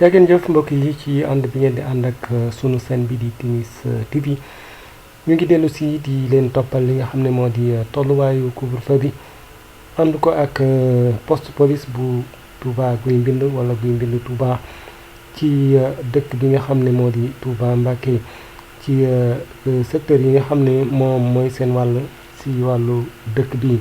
jaageen jëf mbokk yi ci ànd bi ngeen di ànd ak sunu seen bi di Timis TV ñu ngi dellu si di leen toppal li nga xam ne moo di tolluwaayu couvre-feu bi ànd ko ak poste police bu Touba Guy Mbind wala Guy Mbind Touba ci dëkk bi nga xam ne moo di Touba Mbacké ci secteur yi nga xam ne moom mooy seen wàll si wàllu dëkk bi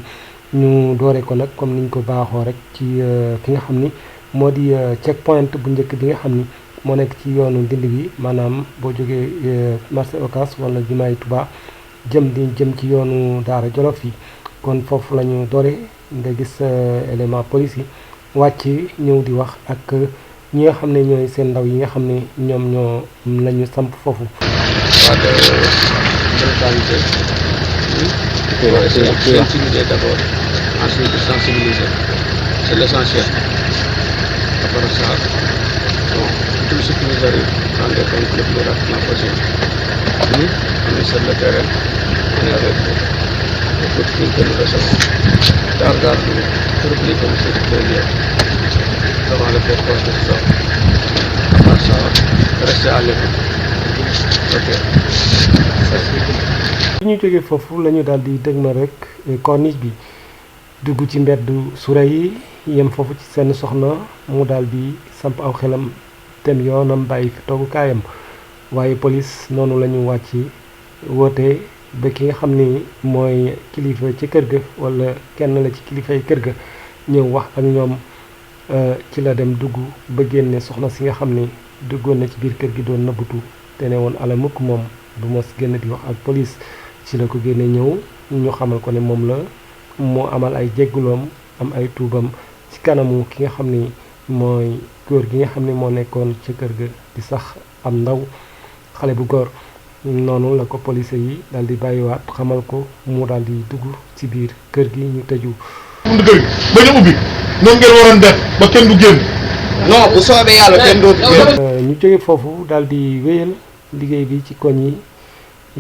ñu doore ko nag comme niñ ko baaxoo rek ci ki nga xam ni moo di check point bu njëkk bi nga xam ni moo nekk ci yoonu Ndindi bi maanaam boo jógee marché Ocass wala jumaay Touba jëm ci yoonu Daara Jolof yi kon foofu la ñu doore nga gis élément police yi wàcc ñëw di wax ak ñi nga xam ne ñooy seen ndaw yi nga xam ne ñoom ñoo lañu samp foofu. Sensibiliser d'abord, ensuite sensibiliser, c'est l'essentiel. Après ça, tout ce qui nous arrive, prendre des comptes le plus rapidement possible. Nous, on est sur le terrain, on est avec les coups de fil que nous recevons. Tard, nous repliquons sur le lieu, devant le poste de ça. Après ça, rester à l'écoute. Ok. bi ñu jógee foofu la ñu daal di dëgma rek corniche bi dugg ci mbedd sura yi yem foofu ci seen soxna mu daal di samp aw xelam tem yoonam bàyyi fi toogukaayam waaye police noonu la ñu wàcc woote ba ki nga xam ni mooy kilifa ci kër ga wala kenn la ci kilifa yi kër ga ñëw wax ak ñoom ci la dem dugg ba génne soxna si nga xam ni duggoon na ci biir kër gi doon nëbbutu te ne woon ala mukk moom du mos génn di wax ak police ci la ko génne ñëw ñu xamal ko ne moom la moo amal ay jégguloom am ay tuubam ci kanamu ki nga xam ni mooy góor gi nga xam ni moo nekkoon ca kër ga di sax am ndaw xale bu góor noonu la ko police yi daal di bàyyiwaat xamal ko mu daal di dugg ci biir kër gi ñu tëju. buntu kër gi bañ a ubbi noonu ngeen waroon def ba kenn du génn. Non, bu soobee yàlla kenn dootu génn. ñu jóge foofu daal di wéyal liggéey bi ci koñ yi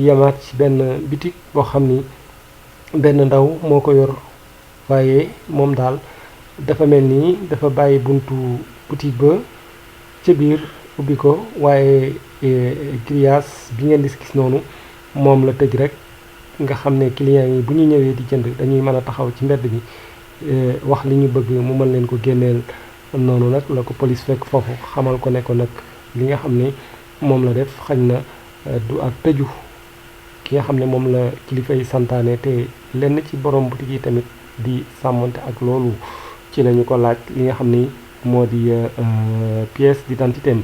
yamaat ci benn bitik boo xam ni benn ndaw moo ko yor waaye moom daal dafa mel ni dafa bàyyi buntu boutique ba ca biir ubbi ko waaye grillage bi ngeen di gis noonu moom la tëj rek nga xam ne clients yi bu ñu ñëwee di jënd dañuy mën a taxaw ci mbedd bi wax li ñu bëgg mu mën leen ko génneel noonu nag la ko police fekk foofu xamal ko ne ko nag li nga xam ne moom la def xañ na du ak tëju ki nga xam ne moom la kilifa yi santaane te lenn ci borom boutique yi tamit di sàmmante ak loolu ci lañu ko laaj li nga xam ni moo di pièce d'identité am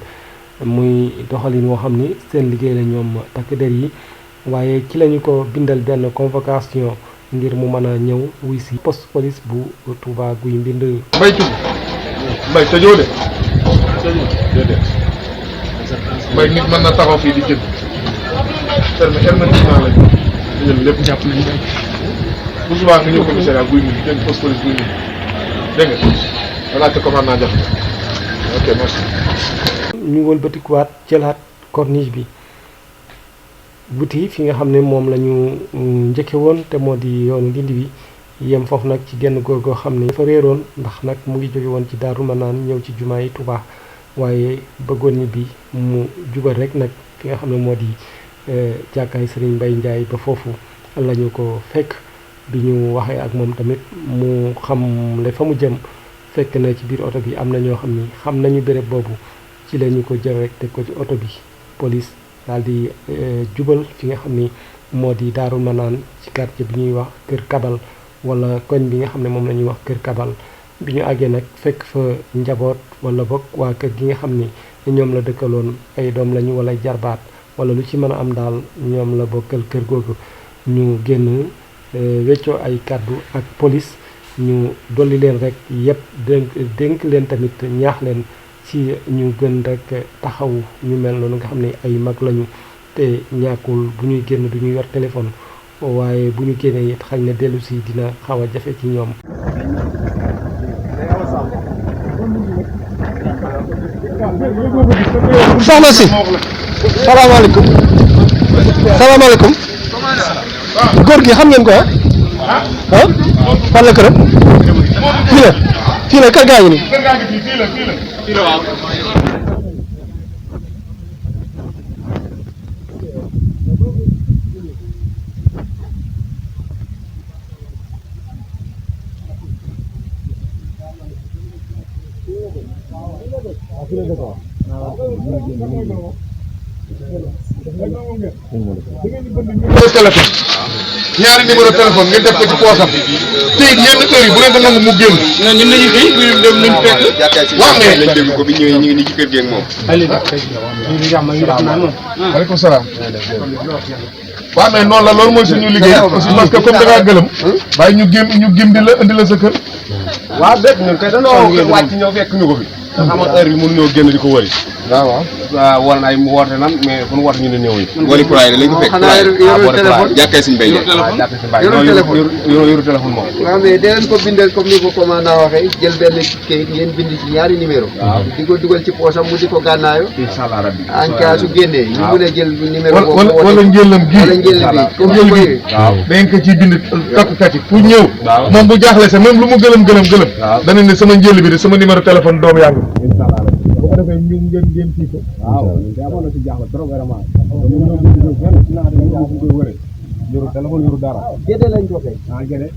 muy doxalin woo xam ni seen liggéey la ñoom takk der yi waaye ci lañu ko bindal benn convocation ngir mu mën a ñëw wuy si poste police bu Touba Guy Mbind. Mbay tudd Mbay tëjoo de déedéet Mbay nit mën na taxaw fii di jënd hermétiquement lañ jël lépp jàpp nañ bu subaa nga ñëw commissariat Guy Mbind jënd poste police Guy Mbind dégg nga laajte commandant jàpp ok merci. ñu wëlbatikuwaat jëlaat corniche bi buti fi nga xam ne moom la ñu njëkke woon te moo di yoonu Ndindi bi yem foofu nag ci genn góor goo xam ne dafa réeroon ndax nag mu ngi jóge woon ci Daaru Manaan ñëw ci jumaa yi Touba waaye bëggoon ñi bi mu jubal rek nag fi nga xam ne moo di jàkkaay Serigne Mbaye Ndiaye ba foofu la ñu ko fekk bi ñu waxee ak moom tamit mu xam le fa mu jëm fekk na ci biir oto bi am na ñoo xam ni xam nañu béréb boobu ci la ñu ko jël rek teg ko ci oto bi police daal di jubal fi nga xam ni moo di Daaru Manaan ci quartier bi ñuy wax Kër Kabal wala koñ bi nga xam ne moom la ñuy wax Kër Kabal bi ñu àggee nag fekk fa njaboot wala bokk waa kër gi nga xam ni ñoom la dëkkaloon ay doom lañu wala jarbaat wala lu ci mën a am daal ñoom la bokkal kër googu ñu génn weccoo ay kàddu ak police ñu dolli leen rek yëpp dénk leen tamit ñaax leen ci ñu gën rek taxaw ñu mel noonu nga xam ne ay mag lañu te ñàkkul bu ñuy génn du ñuy yor téléphone waaye bu ñu génnee it xañ na dellu si dina xaw a jafe ci ñoom. soxna si salaamaaleykum salaamaaleykum góor gi xam ngeen ko ah fan la këram fii la kër gaa ngi nii téléphone ñaari numéro téléphone ngeen def ko ci poosam te it yenn heure yi bu leen ko nangu mu génn. ñun dañuy xëy ñu dem nañ fekk. waaw mais lañ dégg ko bi ñëwee ñu ngi nii ci kër gi ak moom. waaleykum salaam. waaw mais noonu la loolu mooy suñu liggéey aussi parce que comme da ngaa gëlëm. bàyyi ñu gém di la indi la sa kër. waaw bépp ñun kay dañoo wàcc ñëw fekk ñu ko fi. te xam nga heure bi mënuñoo génn di ko wëri. waaw wala ay woote nan mais fu ñu woote ñu ne ñëw ñu. booli courant yi lañ ko fekk. boori téléphone jàkkee suñu béy yoru téléphone moom. waaw mais da leen ko bindal comme ni ko commandant waxee jël benn kayit ngeen bind ci ñaari numéro di ko dugal ci poosam mu di ko gànnaayo inshallah rabbi en cas su génnee ñu mën a jël numéro boobu wala njëllam gii wala njël bi comme njël ni gi dañ ko ciy bind takkat yi fu ñëw moom bu jaaxle sa même lu mu gëlëm dana ne sama njël bi de sama numéro téléphone doom yaa ngi bu ko defee ñu ngeen fii ko amoon na si jaaxle trop vraiment yoru téléphone yoru dara gédé lañ joxe gédé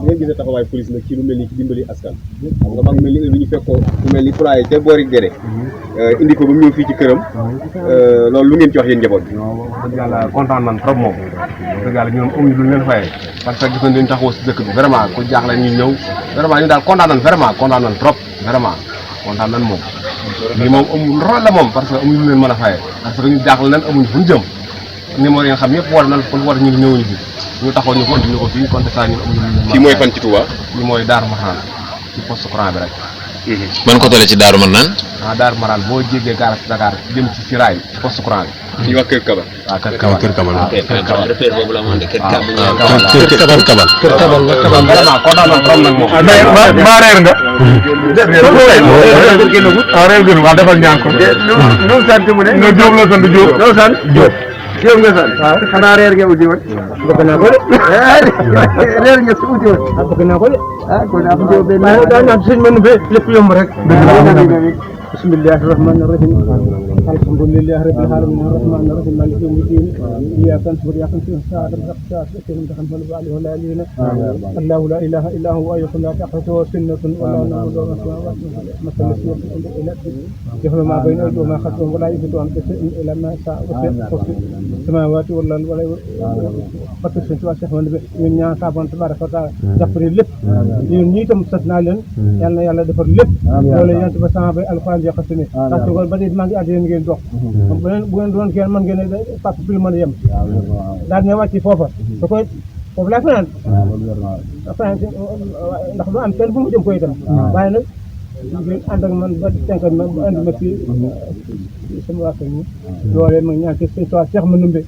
ngeen gisee taxawaay police nag ci lu mel ni ci dimbali askan xam nga mag mel ni lu ñu fekkoo lu mel ni pulaay ca boori gédé indi ko ba mu ñëw fii ci këram loolu lu ngeen ci wax yéen njaboot bi dëgg yàlla kontaan nañ trop moom dëgg yàlla ñoom amuñu lu leen fayee parce que gis nañ leen taxawoo si dëkk bi vraiment ku jaaxle ñu ñëw vraiment ñu daal kontaan nañ vraiment kontaan nañ trop vraiment kontaan nañ moom lii moom amul rôle la moom parce que amuñu lu leen mën a fayee parce que ñu jaaxle nañ amuñu fu ñu jëm numéro yi nga xam yëpp war na kon war ñu ñëwuñu fi ñu taxaw ñu ko indi ñu ko fii kon ça ñun amuñu fii mooy fan ci Touba. fii mooy Darou Marnane ci poste courant bi rek. man ko tole ci Darou Marnane. Darou Marnane boo jéggee gaara ci Dakar jëm ci raay ci poste courant bi. ñu wax Kër Kaba. waaw Kër Kaba Kër Kaba la. Kër Kaba repère boobu la moom de Kër Kaba. Kër Kabal. vraiment kontaan nañ trop nag moom. mais maa reer nga. reer gën waaw defal ñaan ko. non sant mu ne nga Jóob la sant Jóob. non sant Jóob Jóob nga sant waaw xanaa reer nga uti woon bëgg naa ko de reer nga su uti woon bëgg naa ko de kon am Jóob benn daa ñaan sëñ mënu fe lépp yomb rek bismillahi rahmani rahim alhamdulillahi rabbil alamin arrahmani arrahim maliki yawmi din iyyaka na'budu wa iyyaka nasta'in الله لا اله الا هو اي لا تاخذه سنه ولا نوم ولا مثل يفهم ما بين ايدي وما خلفهم ولا يفيد عن شيء الا ما شاء السماوات والارض ولا فكر سنت واسخ من ñaan sabon tabaraka wa taala jàppale lépp ñun ñi tam sat naa leen yàlla na yàlla defar lépp loolu yent ba sama bay alquran ya xasine parce que ba di maa ngi àddina ngeen dox bu ngeen doon kenn mën ngeen fàpp fi mën a yem daal ne wàcc foofa da koy foofu laa fanaan ndax lu am kenn fu mu jëm koy itam waaye nag ngeen ànd ak man ba tànkal ma ba andi ma fii sama waa kër yi loolee ma ñaan ci sëñ Tuubaa Seex ma numbe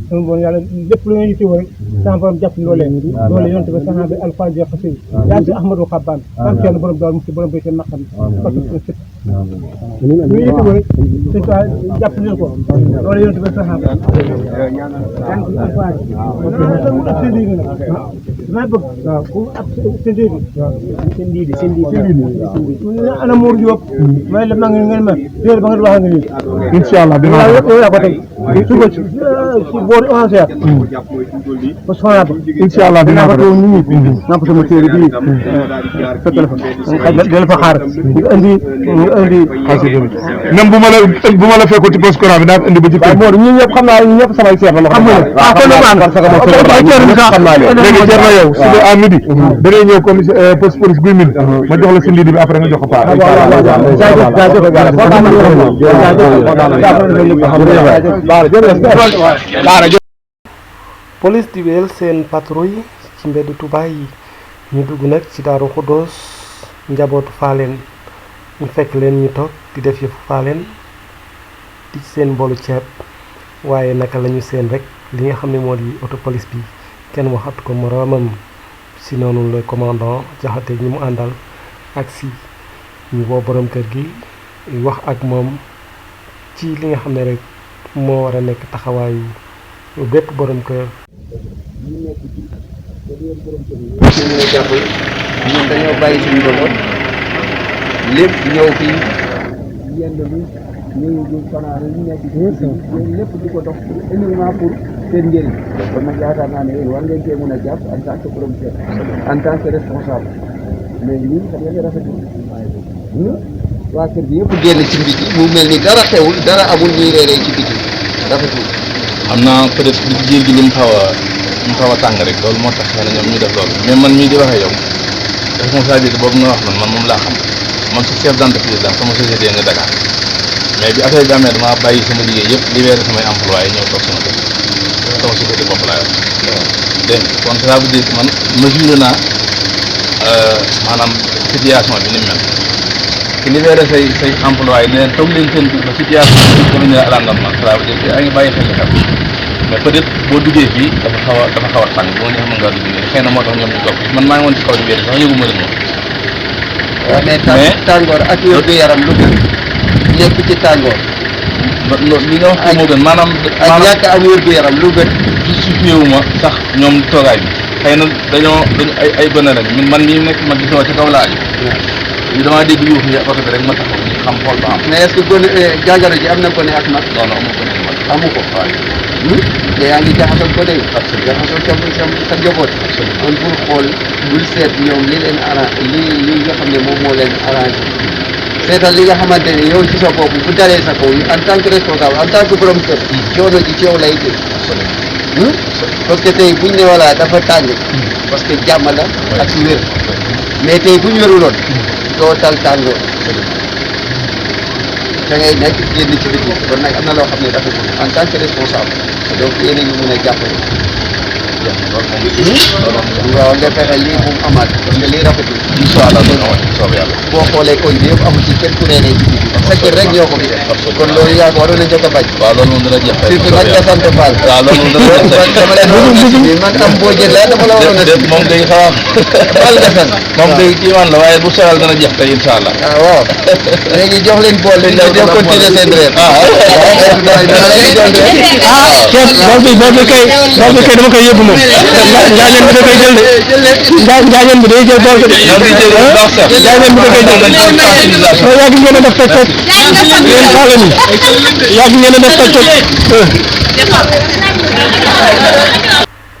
sama bon yàlla lépp lu ngeen yittewoo rek sama borom jàpp loolee yonte ba saxaa bi alfan je xasi yaa ci Ahmadou Xabbaan am kenn borom daal mu ci borom béyte naqam parce que sëpp lu yittewoo rek sëñ Tuubaa jàpp leen ko loolee yonte ba saxaa ñaan ci alfan mu ak seen diine nag damay bëgg waaw ku ak seen diine seen diine ana Mour Diop may la maa ngi ngeen ma déer ba nga wax nga nii inshallah dinaa yaa ko tey suba ci boori 11h ba soxna ba inshallah dinaa ko teew nii naa ko sama téere bii sa téléphone del fa xaar nga indi même bu ma la fekkul ci poste courant bi naa ko indi ba ci kër Mor ñi ñëpp xam naa ñi ñëpp samay seet la xam nga kon ma parce que xam naa léegi jar na yow suba à midi da ngay ñëw commission poste police guy midi ma jox la sa lidi bi après nga jox ko paa police di wéyal seen patrouille ci mbedd Touba yi ñu dugg nag ci Daaru Xuddoos njabootu Faaleen ñu fekk leen ñu toog di def yëfu Faaleen di seen boolu ceeb waaye naka lañu seen rek li nga xam ne moo di auto police bi kenn waxatu ko moroomam si noonu le commandant Jaxate ñi mu àndal ak si ñu woo borom kër gi wax ak moom ci li nga xam ne rek moo war a nekk taxawaayu bépp borom kër. ñun dañoo bàyyi suñu njaboot lépp ñëw fii yenn bi ñu fanaan ñu nekk ci lépp di ko dox uniquement pour seen njëriñ kon nag yaakaar naa ne yéen war ngeen cee mën a jàpp en tant que promoteur en tant que responsable mais lii xam nga rafetul waa kër gi yëpp génn ci biti mu mel ni dara xewul dara amul ñuy reeree ci biti rafetul. xam naa peut-être li jiir gi li mu xaw a tàng rek loolu moo tax xëy na ñoom ñu def loolu mais man mii di waxee yow responsabilité boobu nga wax man moom laa xam man si chef d'entreprise la sama société nga Dakar mais bi affaire bi amee damaa bàyyi sama liggéey yëpp libéré samay employé ñëw toog sama kër sama société bopp laa yor dégg nga kon ça veut dire que man mesuré naa maanaam situation bi ni mu mel ki libéré say employé ne leen toog leen seen biir ba situation bi dama ñu rendement ça veut dire que yaa ngi bàyyi xel li xew mais peut-être boo duggee fii dafa xaw a tàng boo neex mën ngaa dugg nii xëy na moo tax ñoom ñu toog man maa ngi woon ci kaw di biir sax yëgu ma leen moom. waaw mais tàngoor ak wérgu yaram lu gën nekk ci tàngoor. li nga wax moo gën maanaam ak ñàkk am wérgu yaram lu gën. justifié wu ma sax ñoom toogaay bi xëy na dañu ay gone lañ man mii nekk ma gisoo ci kaw laa ji damaa dégg yuux yi oto bi rek ma taxaw ñu xam xool ba am. mais est-ce que gone jàngoro ji am na gone ak mag. non non amul gone ak mag. amu ko waaye. te yaa ngi jaxasoo gone yi. jaxasoo sa njaboot. kon pour xool bul seet ñoom li leen arrangé li nga xam ne moom moo leen arrangé seetal li nga xamante ne yow ci sa bopp bu dalee sa kaw en tant que responsable en tant que borom kër. coono ji ci yow lay jël. parce que tey buñ ne voilà dafa tàng. parce que jàmm la ak wér. mais tey buñ wéruloon. doo tal tàngoor. da ngay nekk génn ci biti kon nag am na loo xam ne dafa en tant que responsable donc yéen a ngi mën a jàppale. waaw nga fexe lii bu mu amaat parce que lii rafetul. incha allah dina amaat soob yàlla. boo xoolee koñ bi yëpp amul ci kenn ku reeree ci biti sa kër rek ñoo ko fi def. kon loolu yaa ko waroon a njëkk a bañ. waaw loolu moom dina jeex. surtout nag nga sant Fall. waaw loolu moom dina jeex. dama leen waroon a man am boo jël la dama la waroon a. moom day xaw a. Fall nga sant. moom day kii waan la waaye bu sewal dana jeex tey incha allah. ah waaw léegi jox leen bool leen ñu dem continuer seen réer. boobu kay dama koy yóbbu moom njaañeen bi da koy jël de njaañeen bi day jël bool ko de njaañeen bi da koy jël yàgg ngeen a def toj toj yéen xaale ni yàgg ngeen a def toj toj.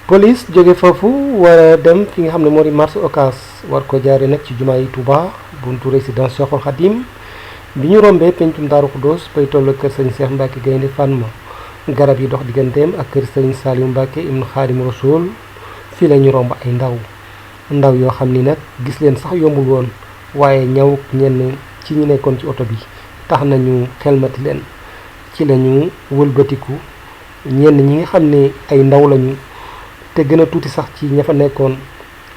police jóge foofu war a dem fi nga xam ne moo di marché Ocass war ko jaare nag ci jumaa yi Touba buntu résidence Cheikhoul Khadim bi ñu rombee pencum Daaru Khoudoss bay toll kër sëñ Cheikh Mbacke Gaynde Fatma garab yi dox digganteem ak kër sëñ Saliou Mbacke ibnu Khadim Rasoul fii la ñu romb ay ndaw yoo xam ni nag gis leen sax yombul woon waaye ñaw ñenn ci ñi nekkoon ci oto bi tax nañu xelmati leen ci lañu wëlbatiku ñenn ñi nga xam ne ay ndaw lañu te gën a tuuti sax ci ña fa nekkoon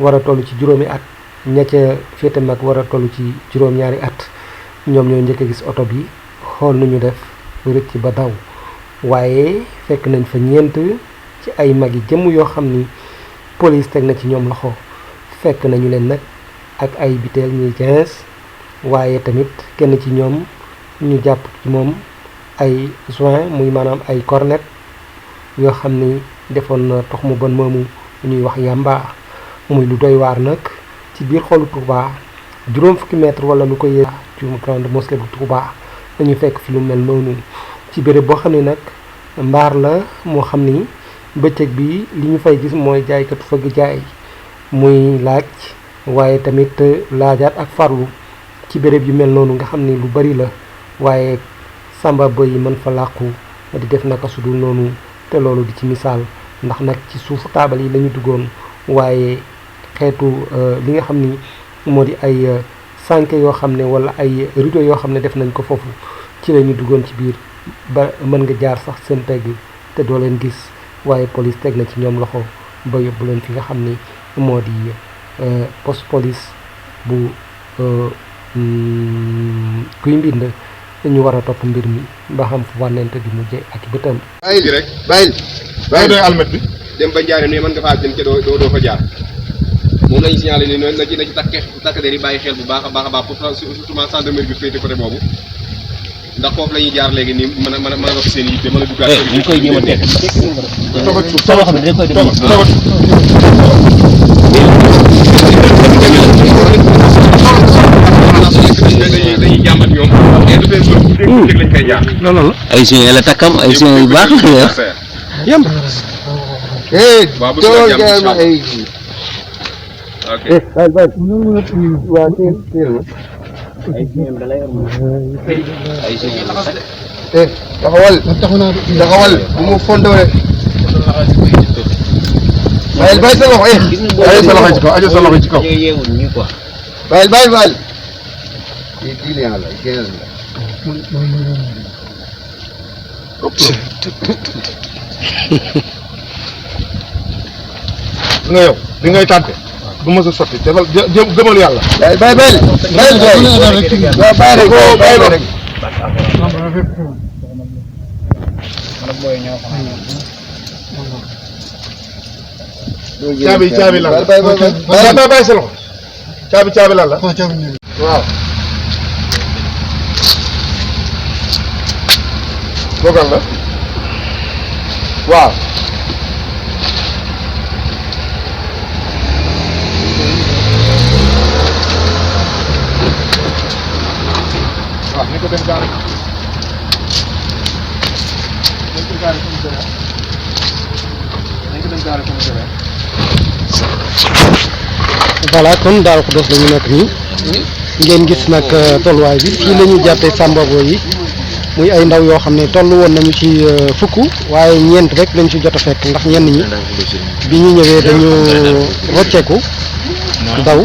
war a toll ci juróomi at ña ca féete mag war a toll ci juróom-ñaari at ñoom ñoo njëkk a gis oto bi xool nu ñu def rëcc ba daw waaye fekk nañ fa ñeent ci ay mag yi jëmm yoo xam ni police teg na ci ñoom loxo fekk nañu leen nag ak ay biteel ñuy 15 waaye tamit kenn ci ñoom ñu jàpp ci moom ay joint muy maanaam ay cornet yoo xam ni defoon na tox mu bon moomu ñuy wax yàmba muy lu doy waar nag ci biir xolu Touba juróom fukki mètre wala lu ko yee ci grande mosquée bu Touba dañu fekk fi lu mel noonu ci béréb boo xam ne nag mbaar la moo xam ni bëccëg bi li ñu fay gis mooy jaaykatu fëgg jaay muy laaj waaye tamit laajaat ak farlu ci béréb yu mel noonu nga xam ni lu bari la waaye samba boy yi mën fa làqu di def naka su dul noonu te loolu di ci misaal ndax nag ci suufu taabal yi lañu duggoon waaye xeetu li nga xam ni moo di ay sànke yoo xam ne wala ay rideau yoo xam ne def nañ ko foofu ci lañu duggoon ci biir ba mën nga jaar sax seen tegg te doo leen gis waaye police teg na ci ñoom loxo ba yóbbu leen fi nga xam ni moo di poste police bu kuy mbind ñu war a topp mbir mi ba xam fu wànnente di mujje ak bëtam. bàyyil rek bàyyil doy almet bi dem ba jaare ne mën nga faa dem ca doo fa jaar moom lañu signalé ni na ci takk der yi bàyyi xel bu baax a baax pour surtout gendarmerie bi féete côté boobu ndax foofu la ñuy jaar léegi nii mën a dox seen yitte mën a duggaat ñu koy jéem a teg sama xam ne dañ koy def dañuy jàmbat ñoom mais du fee dégg lañ koy jaar non ay signes la takkam ay signes yu baax yam waaw bu tool jàmm geel ma ay ok bàyyil waaw teel taxawal bu mu fondoo rek bàyyil sa loxo ajo sa loxo ci kaw ajo sa loxo ci kaw bàyyil kii la yàlla keneen la nga yow bi ngay tànte du mos a sotti defal gëmal yàlla bàyyil rek caabi lan la bàyyi sa loxo caabi lan la waaw boogal la waaw ni ko dem gaare voilà kon Daaru Xudoos la ñu nekk nii ngeen gis nag tolluwaay bi fii la ñuy jàppee sàmbago yi muy ay ndaw yoo xam ne toll woon nañu ci fukk waaye ñeent rek lañ ci jot a fekk ndax ñenn ñi bi ñu ñëwee dañu rocceeku daw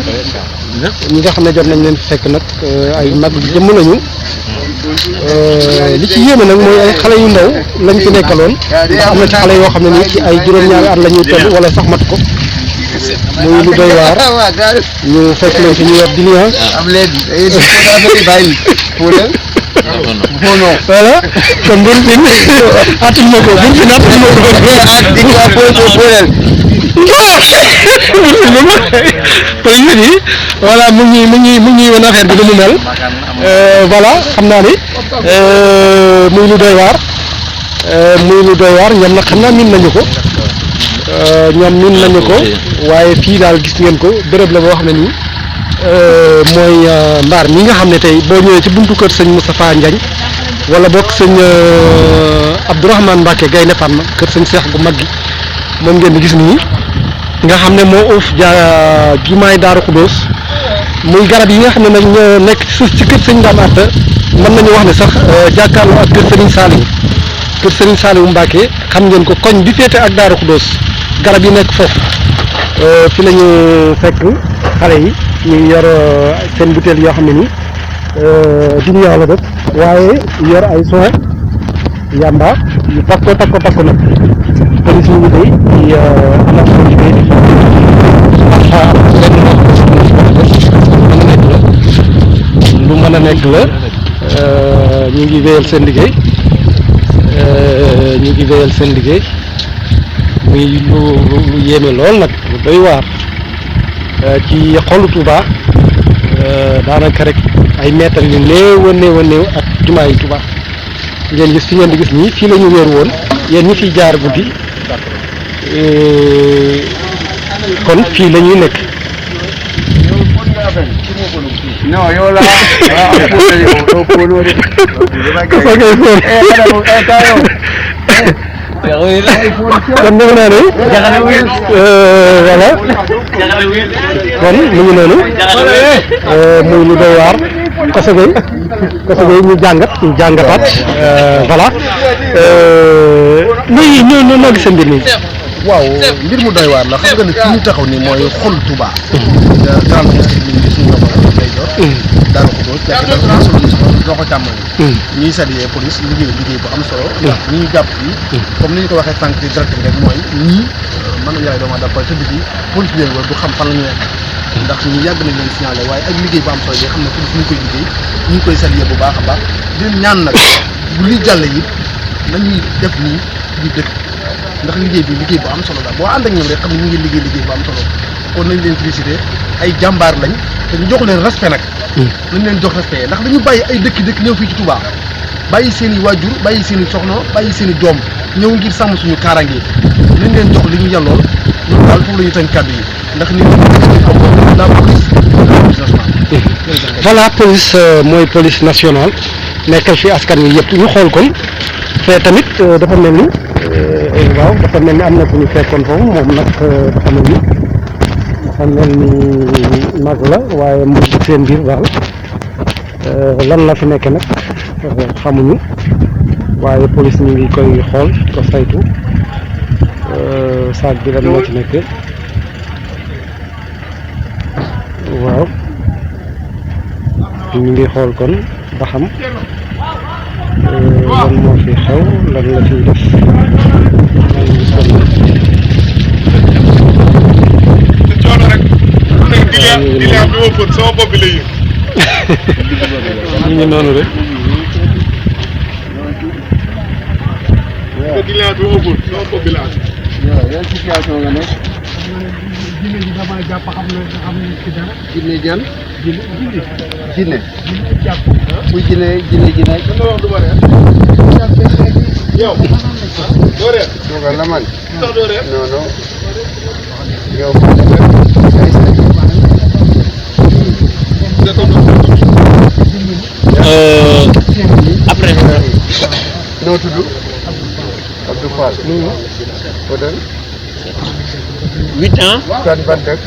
ñi nga xam ne jot nañ leen fekk nag ay mag jëmm lañu li ci yéeme nag mooy ay xale yu ndaw lañ fi nekkaloon ndax am na ci xale yoo xam ne nii ci ay juróom-ñaari at la ñuy toll wala sax mat ko muy lu doy waar ñu fekk leen fi ñu yor diligence am léegi bàyyi voilà kon bur fin atum na ko bur fin atum na ko voilà mu ngi woon affaire bi lu mu mel voilà xam naa ni muy lu doy waar ñoom nag xam naa miin nañu ko waaye fii daal gis ngeen ko béréb la boo xam ne nii mooy mbaar mi nga xam ne tey boo ñëwee ci buntu kër sëñ Moustapha Ndiagne wala boog sëñ Abdourahmane Mbacke Gaynde Fatma kër sëñ Cheikh gu mag gi moom ngeen di gis nii nga xam ne moo uuf jumaay Daaru Xudoos muy garab yi nga xam ne nag ñoo nekk suuf ci kër sëñ Dame Atta mën nañu wax ne sax jàkkaarloo ak kër Serigne Saliou Mbacke xam ngeen ko koñ bi féete ak Daaru Xudoos garab yi nekk foofu fi la ñu fekk xale yi ñu yor seen butéel yoo xam ne ni duniyaa la def waaye yor ay soin yamba yu takko nag police yi ñu day di amal seen liggéey di lu mën a nekk la ñu ngi wéyal seen liggéey muy lu yéeme lool nag lu doy waar ci xolu Touba daanaka rek ay mètres yu néew a néew ak jumaa yi Touba ngeen gis fi ngeen di gis nii fii la ñu wéeru woon yéen ñi fiy jaar guddi kon fii la ñuy nekk. non yow la kon defe naa ne voilà kon mu ngi noonu muy lu doy waar Koso Gueye ñu jàngataat voilà muy noo gisee mbir mi. waaw mbir mu doy waar la xam nga ne fi ñu taxaw ni mooy xol Touba. daal di gis ñu lay jot. Daaru Xudoos doo ko càmmoñ. ñuy saluer police liggéey bu am solo. ndax ñi ñu jàpp fii. comme ni ñu ko waxee sànq ci direct bi rek mooy ñii mën nañu yaay doomu aadama tëdd fii police bi du xam fan la ñu nekk. ndax ñu yàgg nañ leen signalé waaye ak liggéey bu am solo yi xam ne police ñu koy liggéey ñu ngi koy saluer bu baax a baax di leen ñaan nag bu li jàll yi nañuy def nii di dëkk ndax liggéey bi liggéey bu am solo la boo ànd ak ñoom rek xam ne ñu ngi liggéey bu am solo kon nañ leen félicité ay jàmbaar lañ te ñu jox leen respect nag nañ leen jox respect ndax dañu bàyyi ay dëkk ñëw fii ci Touba bàyyi seen i waajur bàyyi seen i soxna bàyyi seen i doom ñëw ngir sàmm suñu kaaraange nañ leen jox li ñu yellool loolu daal foofu la ñu tënk kàddu yi ndax ni la police nationale. voilà police mooy police nationale nekkal fi askan wi yëpp ñu xool kon fee tamit dafa mel ni waaw dafa mel ni am na ku ñu fekkoon foofu moom nag dafa mel ni mag la waaye mu ngi seen biir daal lan la fi nekk nag xamuñu waaye police ñu ngi koy xool ko saytu saag bi lan moo ci nekk waaw ñu ngi xool kon ba xam lan moo fi xew lan la fiy def ñu ngi noonu rek yan situation nga nekk jinne ji dama jàpp xam ne ci dara jinne jan jinne jàpp bu jinne ji nag yow doo reer toogal la man tax doo reer non non yow après noo tudd Abdou Fall Fodal 8 ans kan ban dëkk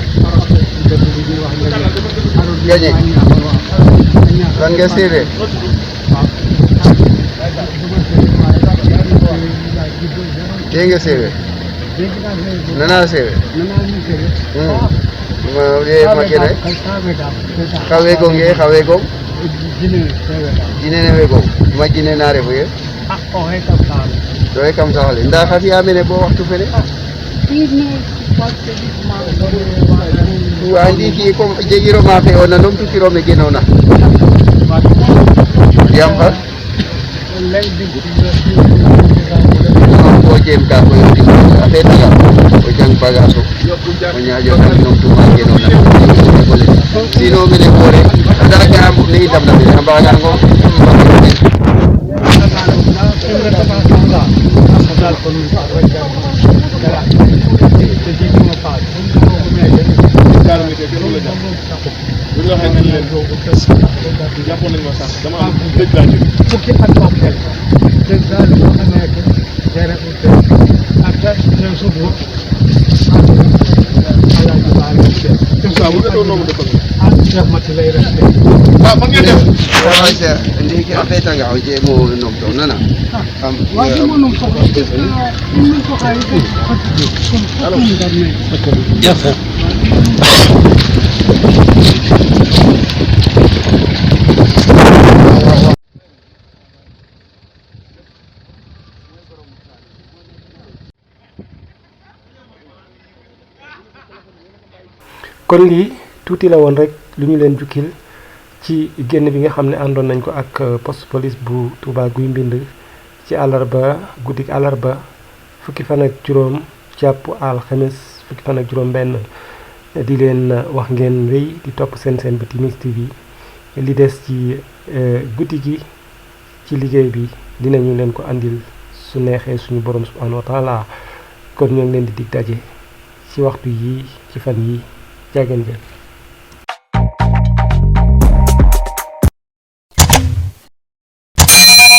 gañe lan nga séeréer dégg nga séeréer nana séeréer ma ye ma kene xawe gonge jine ne we gong ma jine na refu ye to e kam saxale nda xa fiya mene bo waxtu fene wa ndiki comme jegiro ma fe ona num tutiro me genona yam fa ko jem ka ko yoti a fetanga o jang bagaso o ñaajo tan num tuma genona sino mene bore dara ga ne itam na mene ambaga ngo ndiki a fetanga o jemo nom to nana am jafa kon lii tuuti la woon rek lu ñu leen jukkil ci génn bi nga xam ne àndoon nañ ko ak poste police bu Touba Guy Mbind ci àllarba guddik àllarba fukki fan ak juróom jàpp alxames fukki fan ak juróom benn di leen wax ngeen wéy di topp seen bi Timis TV li des ci guddi gi ci liggéey bi dinañu leen ko andil su neexee suñu borom subhanahu wa taala kon ñoo ngi leen di dig daje ci waxtu yi ci fan yi jàggeen jëf